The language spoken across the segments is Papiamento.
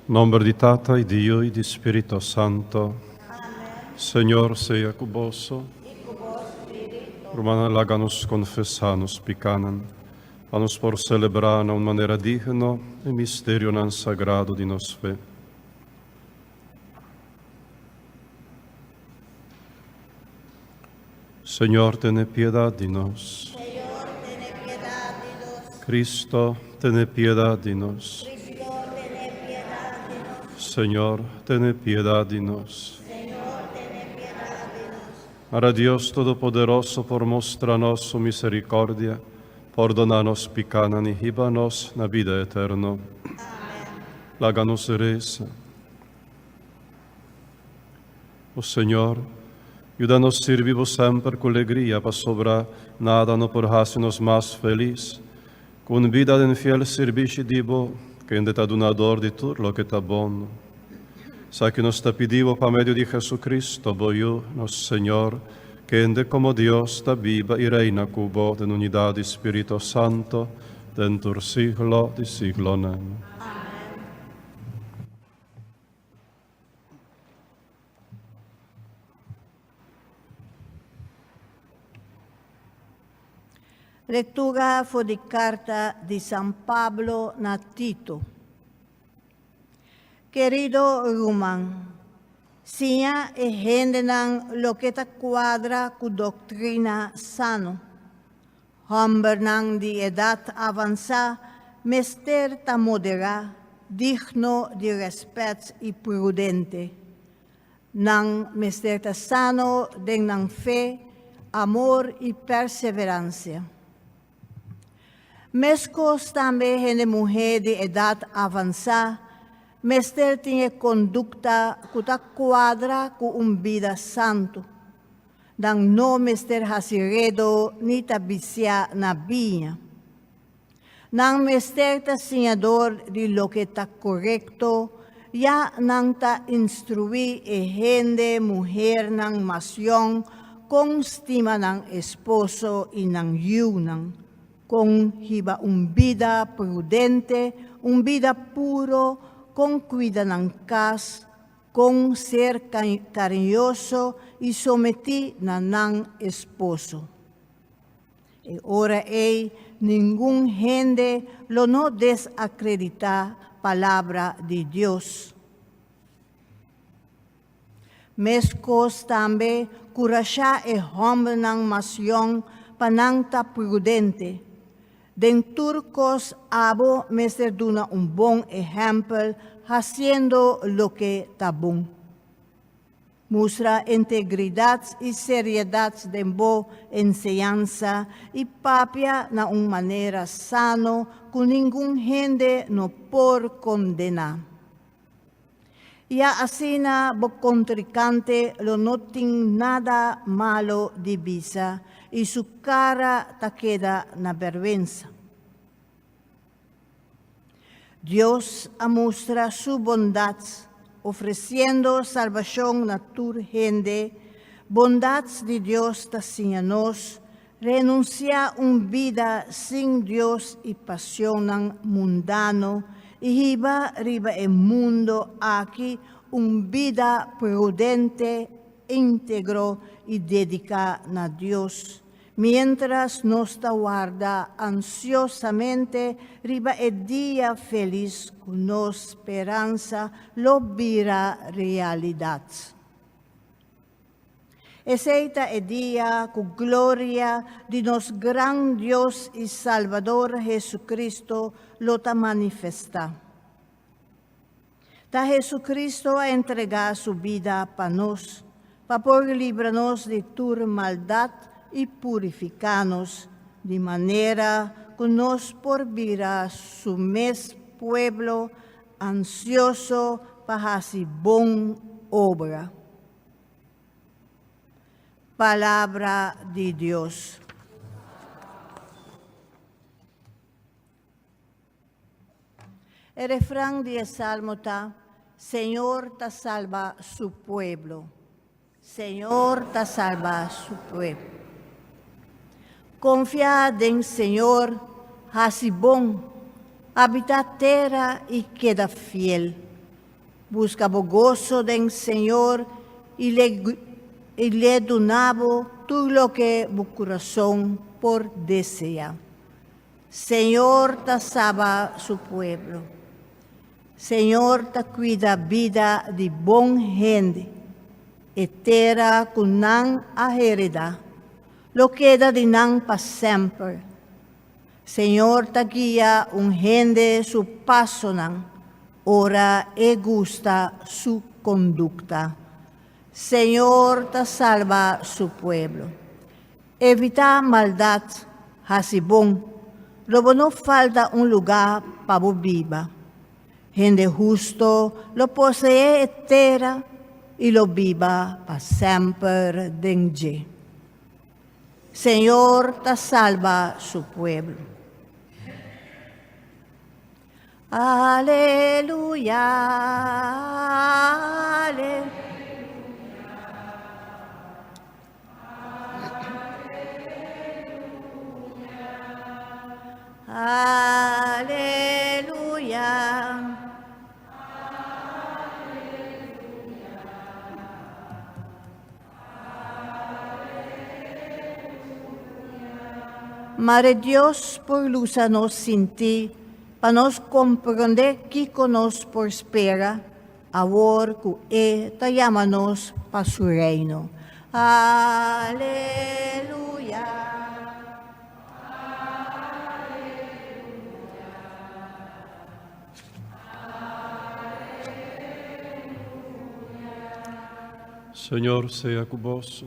Nomber di Tata y di Yu y di Spirito Santo. Señor sea cu boso. Rumannan, laga nos confesa nos picanan, pa nos por celebra na un manera digno e misterionan sagrado di nos fe. Señor, tene piedad di nos. Señor, tene piedad di nos. Cristo, tene piedad di nos. Cristo, tene piedad di nos. Señor, tene piedad di nos. Señor, tene piedad di nos. Ara Dios Todopoderoso por mustra nos su misericordia, pordona nos picanan y hiba nos na vida eterno. Amen. Laga nos reza. O Señor, yuda nos sirbi bo semper cu alegria, pasobra nada no por haci nos mas feliz cu un bida den fiel sirbishi di bo, kende ta dunador di tur loke ta bon. Esaki nos ta pidi bo pa medio di Jesucristo, bo Yu, nos Señor, kende como Dios ta biba y reina cu bo den unidad di Spirito Santo, den tur siglo di siglonan. Lectura for di carta di San Pablo na Tito. Querido ruman, siña e hendenan loke ta cuadra cu doctrina sano. Hòmbernan di edat avansá mester ta moderá, digno di rèspèt i prudente. Nan mester ta sano den nan fe, amor i perseveransia. Meskos tambe hende muhé di edat avansá mester tin e kondukta ku ta kuadra ku un bida santu. Nan no mester hasi redo ni ta bisiá na biña. Nan mester ta siñador di loke ta korekto, ya nan ta instruí e hende muhernan mas yòn kon stima nan esposo i nan yiunan, kon hiba un bida prudente, un bida puro, kon kuida nan kas, Con ser cariñoso y sometí na nan esposo. E ora ei ningun hende lo no desacreditá palabra di Dios. Mescos tambe curashá e hombernan mas yong pa nan ta prudente. Den tur kos abo mester duna un bon ehèmpel hasiendo loke ta bon. Mustra integridat i seriedat den bo enseñansa i papia na un manera sano ku ningun hende no por kondená. Ya asina bo kontrinkante lo no tin nada malo di bisa i su kara ta keda na bèrgwensa. Dios a mustra su bondat ofresiendo salbashon na tur hende. Bondat di Dios ta siña nos Renunsiá un bida sin Dios i pasionnan mundano i hiba riba e mundo aki un bida prudente, íntegro i dediká na Dios, miéntras nos ta warda ansiosamente riba e dia felis ku nos speransa lo bira realidat. Esei ta e dia ku gloria di nos gran Dios i Salbador Jesucristo lo ta manifestá. Ta Jesucristo a entregá su bida pa nos, pa por libra nos di tur maldat i purifiká nos, di manera ku nos por bira su mes pueblo ansioso pa hasi bon obra. Palabra di Dios. E refran di e salmo ta, Señor ta salba su pueblo. Señor ta salba su pueblo. Confia den Señor, haci bon, habita tera y keda fiel. Buska bo goso den Señor i i l'e duna bo tur loke bo kurason por deseá. Señor ta saba su pueblo. Señor ta kuida bida di bon hende. E tera ku nan a heredá lo keda di nan pa semper. Señor ta guia un hende su pasonan ora e gusta su kondukta. Señor ta salba su pueblo. Evitá maldat, hasi bon, lo bo no falta un lugá pa bo biba. Hende husto lo poseé e tera i lo biba pa semper den dje. Señor ta salba su pueblo. Aleluya, aleluya. Aleluya. Mare Dios por lusa nos sinti pa nos komprondé kiko nos por spera awor ku E ta yama nos pa Su Reino. Aleluya! Señor sea ku boso.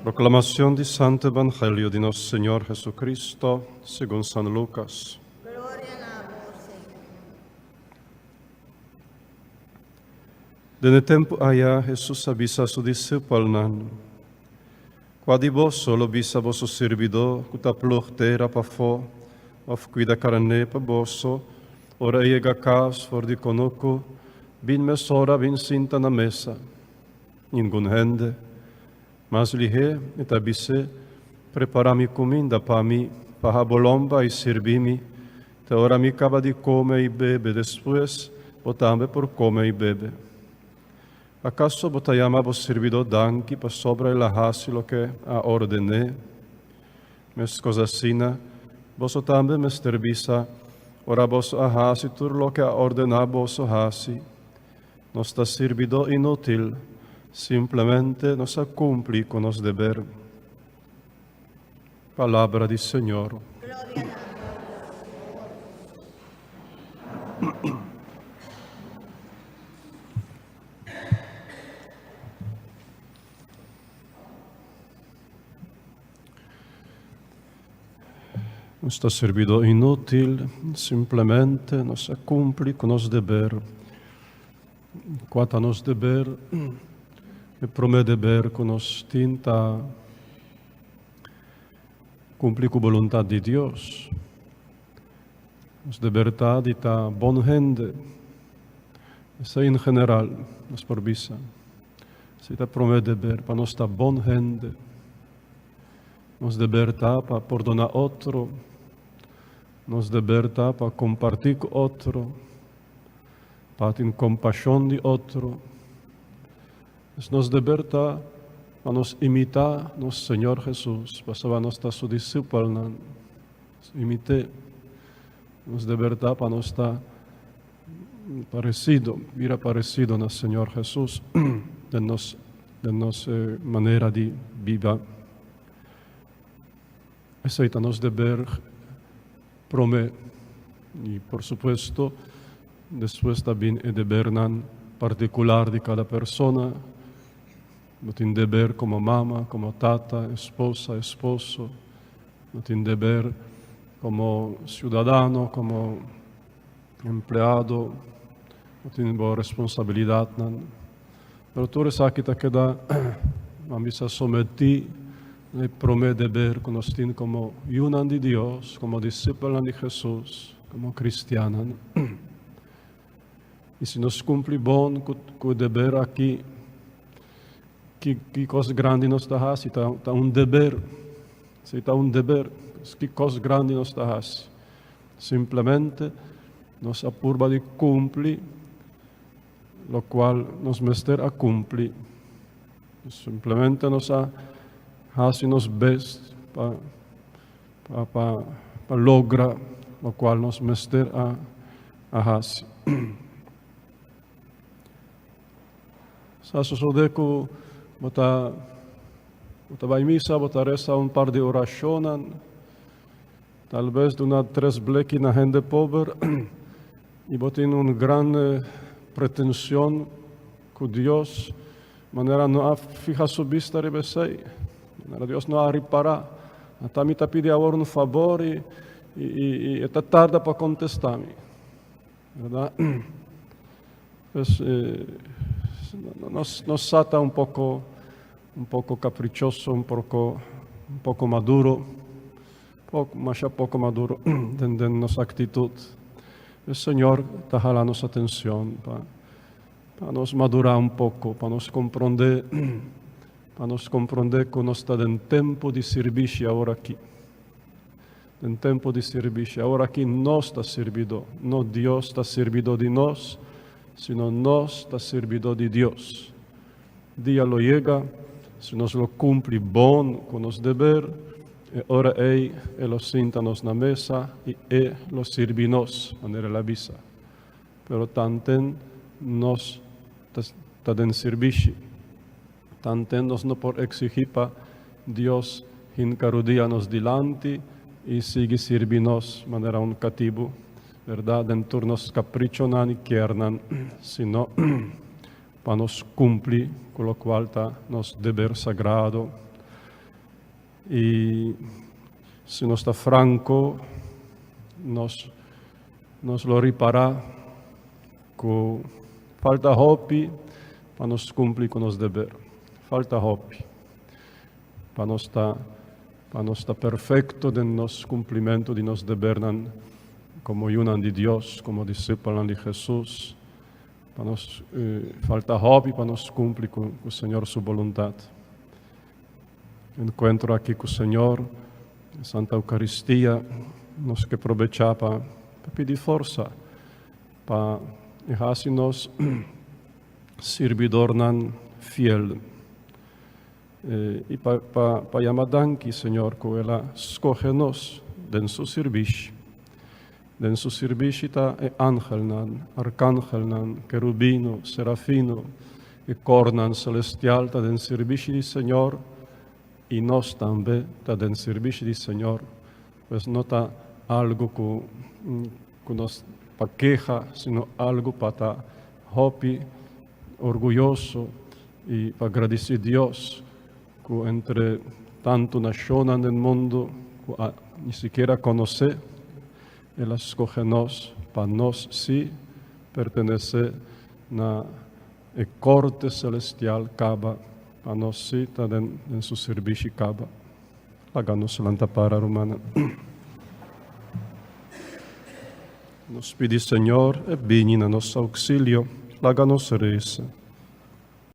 Proclamación di Santo Evangelio di nos Señor Jesucristo, segun San Lucas. Gloria na bo, Señor. Den e tempu aya Hesus a bisa su disipelnan, Kua di boso lo bisa boso sirbidó ku ta plug tera pafó òf kuida karné pa boso, ora e yega kas for di konuku, bin mesora bin sinta na mesa? Ningun hende. Mas lihé e ta bis'é, Prepará mi kuminda pa mi, paha bo lomba i sirbi mi, te ora mi kaba di kome i bebe, despues bo tambe por kome i bebe. Akaso bo ta yama bo sirbidó danki pasobra el a hasi loke a orden'é? Meskos asina, boso tambe mester bisa, ora boso a hasi tur loke a ordená boso hasi, Nos ta sirbidó inútil, simplemente nos a kumpli ku nos deber. Palabra di Señor. Gloria na bo, Señor. Nos ta sirbidó inútil, simplemente nos a kumpli ku nos deber. Kua ta nos deber? E promé deber ku nos tin ta kumpli ku boluntat di Dios. Nos deber ta di ta bon hende. Esei en general nos por bisa. Esei ta promé deber, pa nos ta bon hende. Nos deber ta pa pordoná otro. Nos deber ta pa kompartí ku otro, pa tin kompashon di otro. Pues nos deber ta pa nos imitá nos Señor Hesus, pasobra nos ta su disipelnan. Nos imit'é. Nos deber ta pa nos ta paresido, bira paresido na Señor Hesus den nos den nos manera di biba. Esei ta nos deber promé i por supuesto despues ta bin e debernan partikular di kada persona. Bo tin deber komo mama, komo tata, esposa, esposo. Bo tin deber komo siudadano, komo empleado. Bo tin bo responsabilidatnan. Pero tur esaki ta keda, nan bisa, sometí na e promé deber ku nos tin komo yunan di Dios, komo disipelnan di Hesus, komo kristiannan. I si nos kumpli bon ku e deber aki, ki ki kos grandi nos ta hasi? Ta ta un deber. Si ta un deber, ki kos grandi nos ta hasi? Simplemente nos a purba di kumpli. Lokual nos mester a kumpli. Simplemente nos a hasi nos best pa pa pa pa logra lokual nos mester a a hasi. Sa sosode ku bo ta bo ta bai misa, bo ta resa un par di orashonnan, tal bes duna tres bleki na hende pober i bo tin un gran pretenshon ku Dios manera no a fiha su bista riba esei, manera Dios no a ripará. Ata mi ta pidi awor un fabor i i e ta tarda pa kontestá mi. Berdad? Pues nos nos sa ta un poco un poco caprichoso, un poco un poco maduro, poco masha poco maduro den den nos actitud. E Señor ta hala nos atencion pa pa nos madura un poco, pa nos comprende pa nos comprende cu nos ta den tempo di sirbishi awor aki. Den tempu di sirbishi. Awor aki nos ta sirbidó, no Dios ta sirbidó di nos, sino nos ta sirbidó di Dios. Dia lo yega, si nos lo kumpli bon ku nos deber, e ora ei e lo sinta nos na mesa i e lo sirbi nos, manera el a bisa. Pero tanten nos ta den sirbishi. Tanten nos no por exigí pa Dios hinca rudia nos dilanti i sigui sirbi nos manera un catibu, berdad, den tur nos caprichonan i kiernan, sino pa nos cumpli cu locual ta nos deber sagrado. I si nos ta franco, nos nos lo ripará Ku falta hopi pa nos kumpli ku nos deber. Falta hopi pa nos ta pa nos ta perfekto den nos kumplimentu di nos debernan komo yunan di Dios, komo disipelnan di Hesus. Pa nos falta hopi pa nos kumpli ku ku Señor su boluntat. Enkuentro aki ku Señor, Santa Eukaristia, nos ke probechá pa pidi forsa. Pa e hasi nos sirbidornan fiel. I pa pa pa yama danki, Señor, ku El a skohe nos den Su sirbishi. Den Su sirbishi ta e angelnan, arkangelnan, kerubino, serafino, e kornan selestial ta den sirbishi di Señor, i nos tambe ta den sirbishi di Señor. Pues no ta algu ku Ku nos pa keha, sino algu pa ta hopi orguyoso i pa gradisí Dios ku entre tantu nashonnan den mundu ku a ni sikiera konosé, El a skohe nos pa nos sí pertenesé na e korte selestial kaba, pa nos sí ta den Su sirbishi kaba. Laga nos lanta para, rumannan. Nos pidi Señor e bini na nos auxilio. Laga nos reza.